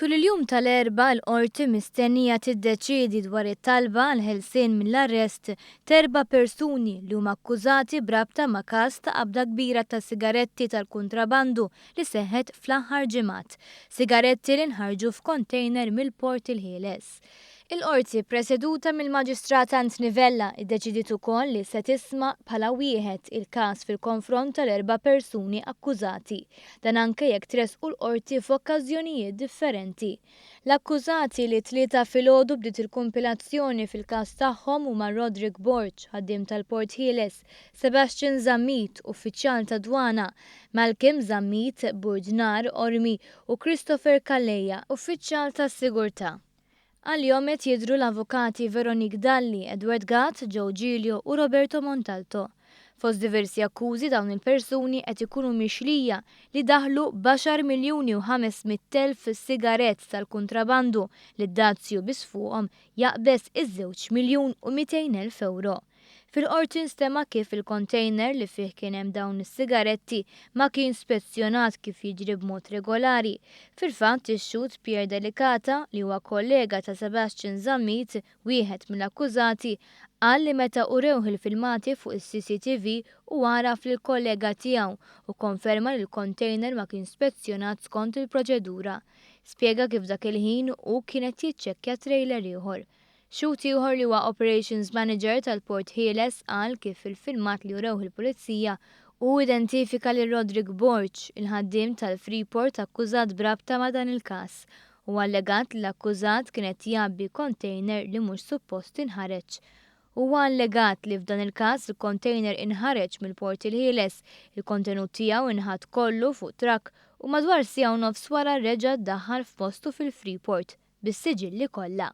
Tul il-jum tal-Erbgħa l-Qorti mistennija tiddeċiedi dwar it-talba għall-ħelsien mill-arrest t'erba' persuni li huma akkużati b'rabta ma' każ ta' qabda kbira ta' sigaretti tal-kuntrabandu li seħħet fl-aħħar ġimgħat. Sigaretti li nħarġu f'kontejner mill-Port il-Ħieles. Il-Qorti, preseduta mill-Maġistrat Anthony Vella, iddeċidiet ukoll li se tisma' bħala wieħed il-każ fil-konfront tal-erba' persuni akkużati. Dan anke jekk tressqu l-Qorti f'okkażjonijiet differenti. L-akkużati li t-Tlieta filgħodu bdiet il-kumpilazzjoni fil-każ tagħhom huma Roderick Borg, ħaddiem tal-Port Ħieles, Sebastian Zammit, uffiċjal tad-Dwana, Malcolm Zammit, Burdnar, Qormi, u Christopher Calleja, uffiċjal tas-sigurtà. Għalihom qed jidhru l-avukati Veronique Dalli, Edward Gatt, Joe Giglio u Roberto Montalto. Fost diversi akkużi dawn il-persuni qed ikunu mixlija li daħlu b'għaxar miljuni u 500,000 sigarett tal-kuntrabandu li d-dazju biss fuqhom jaqbeż iż-żewġ miljun u 200,000 ewro. Fil-Qorti nstema' kif il-kontejner li fih kien hemm dawn is-sigaretti ma kien spezzjonat kif jiġri b'mod regolari. Fil-fatt, ix-xhud Pierre Delicata, li huwa kollega ta' Sebastian Zammit, wieħed mill-akkużati, qal li meta urewh il-filmati fuq is-CCTV hu għaraf lill-kollega tiegħu u kkonferma li l-kontejner ma kien spezzjonat skont il-proċedura. Spjega kif dak il-ħin hu kien qed jiċċekkja trailer ieħor. Xhud ieħor li huwa Operations Manager tal-Port Ħieles qal kif fil-filmat li urewh il-Pulizija hu identifika lil Roderick Borg, il-ħaddiem tal-Freeport akkużat b'rabta ma' dan il-każ. Huwa allegat li l-akkużat kien qed jgħabbi kontejner li mhux suppost inħareġ. Huwa allegat li f'dan il-każ il-kontejner inħareġ mill-Port il-Ħieles, il-kontenut tiegħu inħatt kollu fuq trakk u madwar siegħa u nofs wara reġa' ddaħħal f'postu fil-Freeport bis-siġilli kollha.